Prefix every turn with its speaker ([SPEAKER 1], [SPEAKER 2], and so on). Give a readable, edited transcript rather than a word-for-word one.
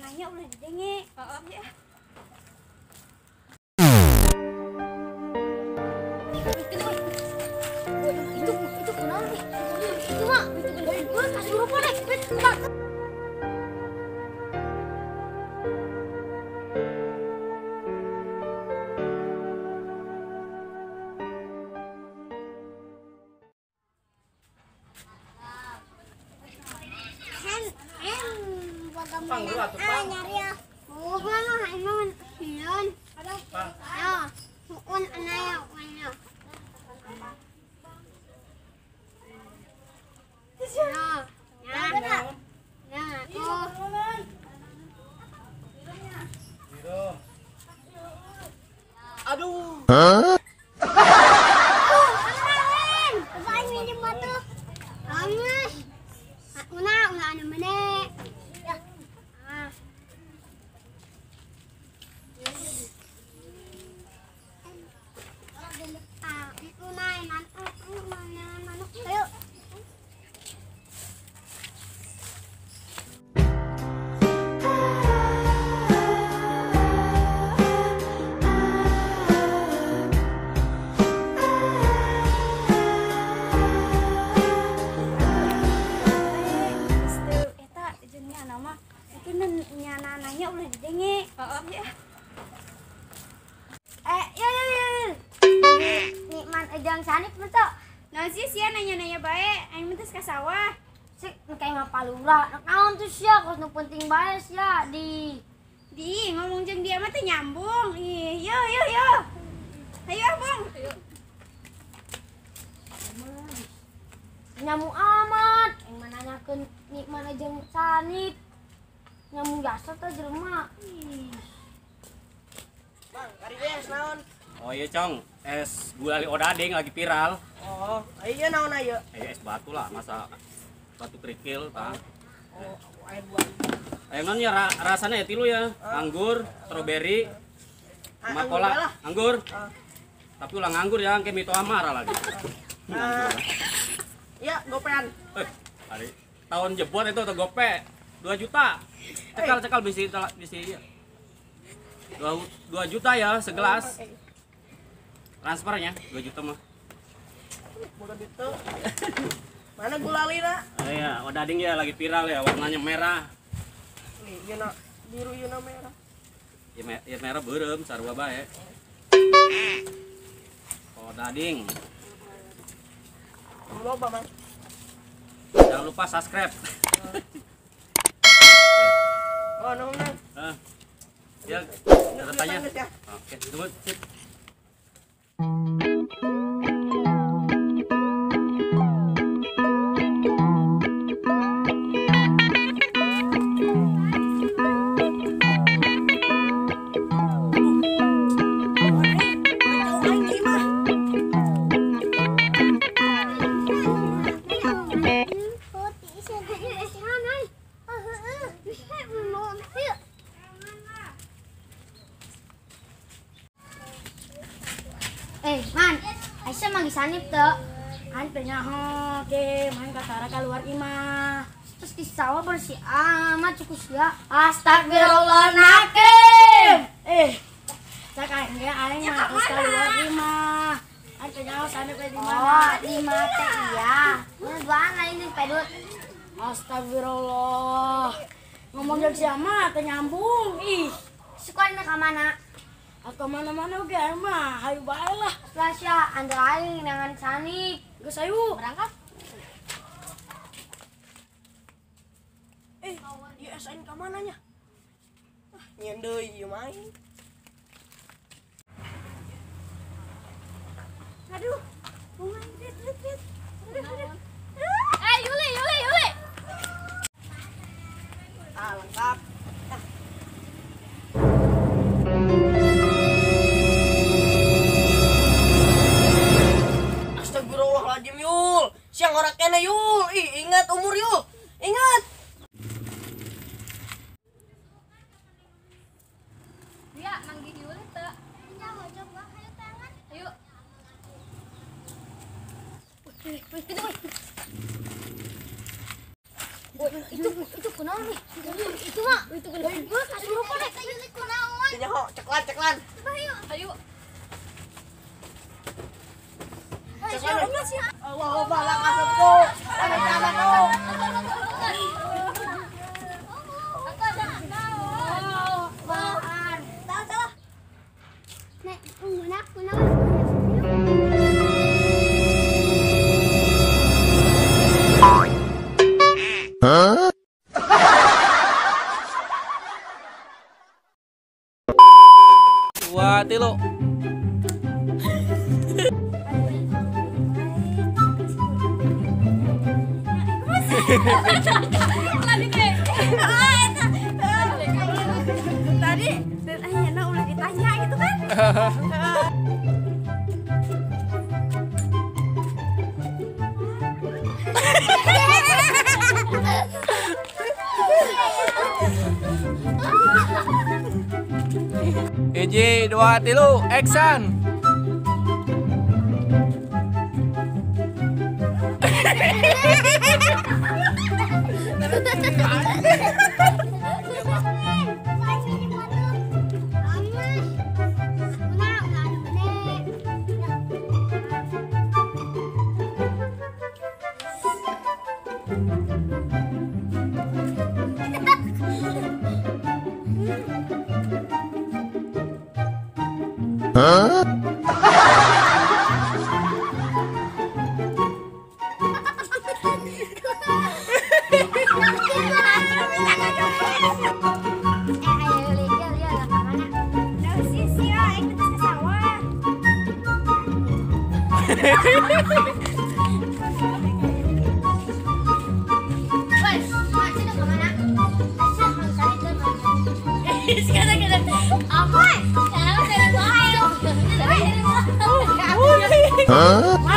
[SPEAKER 1] nanya ulah didenge. Heeh. Ya. Itu kunaon nih? Itu mah itu kasurupan deh.
[SPEAKER 2] Aduh. Hah?
[SPEAKER 1] Nanya ulah didenge. Heeh. Ya. Yo.
[SPEAKER 3] Nikman ejang sanip mah.
[SPEAKER 1] Naon sih sia nanya-nanya bae, aing mah geus ka sawah.
[SPEAKER 3] Sik kayak mah palura. Naon tuh sia kos nu penting bae sia di
[SPEAKER 1] ngomong jeung dia mah teh nyambung. Ih, yo yo yo. Ayo, Bung. Ayo.
[SPEAKER 3] Nyamuk amat, aing mah nanyakeun nikman ejang sanip. Nyamuk jasa teh jelema.
[SPEAKER 2] Bang, kari es naon?
[SPEAKER 4] Oh iya, Cong. Es gulali odading lagi viral.
[SPEAKER 2] Oh, iya naon ayo?
[SPEAKER 4] Es batu lah, masa batu kerikil tah.
[SPEAKER 2] Oh, air buah.
[SPEAKER 4] Ayo non ya rasanya ya tilu ya. Anggur, stroberi, sama cola. Anggur. Tapi ulang anggur ya, kayak mito amara lagi.
[SPEAKER 2] Iya, gopean.
[SPEAKER 4] Hari tahun jebot itu atau gope 2 juta. Cekal-cekal bisi bisi. 2 juta ya segelas. Transfernya 2 juta mah.
[SPEAKER 2] Boga duit. Mana gulali nak?
[SPEAKER 4] Oh iya, odading ya lagi viral ya, warnanya merah.
[SPEAKER 2] Nih, ieu na biru ieu na merah.
[SPEAKER 4] Ya, ya merah beureum sarua bae. Odading.
[SPEAKER 2] Loba, Mang.
[SPEAKER 4] Jangan lupa subscribe.
[SPEAKER 2] Oh, nuhun, Nang.
[SPEAKER 4] Ya, tanya. Oke, tunggu. Sip.
[SPEAKER 3] Man, Aisyah manggil Sanip tuh.
[SPEAKER 1] Kan penyaho ke main katara keluar imah.
[SPEAKER 3] Terus di sawah bersih amat cukup sia. Astagfirullahaladzim.
[SPEAKER 1] Cak aing ge aing mah terus keluar imah. Kan penyaho Sanip di mana?
[SPEAKER 3] Oh, di mata iya. Ini duaan ini pedut.
[SPEAKER 1] Astagfirullah. Ngomong jeung siapa teh nyambung. Ih,
[SPEAKER 3] sekolahnya ka mana?
[SPEAKER 1] Atau mana-mana oke mah, hayu bae lah.
[SPEAKER 3] Lasya, andal aing dengan Sanip.
[SPEAKER 1] Geus ayu.
[SPEAKER 3] Berangkat.
[SPEAKER 2] Ieu SN ka mana nya? Ah, nyeun deui ieu mah.
[SPEAKER 1] Aduh, bunga rit rit rit. Aduh, aduh.
[SPEAKER 3] Yuli, Yuli, Yuli.
[SPEAKER 2] Ah, lengkap. Astagfirullahaladzim, Yul. Siang orang kene, Yul. Ih, ingat umur, Yul. Ingat.
[SPEAKER 5] Ya, manggih Yul teu.
[SPEAKER 3] Nya coba hayu tangan.
[SPEAKER 5] Ayo.
[SPEAKER 3] Wih, wih, Itu kunaon nih? Itu mah itu kunaon. Gua kasurupan eta Yuli kunaon.
[SPEAKER 2] Teu nyaho, ceklan ceklan.
[SPEAKER 5] Coba ayo. Ayo.
[SPEAKER 2] Ceklan. Allah balak asupku. Anak-anakku.
[SPEAKER 3] Nek, kunaon.
[SPEAKER 6] Huh?
[SPEAKER 4] Dua tilu.
[SPEAKER 1] Tadi ayeuna ulah ditanya gitu kan.
[SPEAKER 4] Hiji, dua, tilu, action.
[SPEAKER 6] Huh? Huh?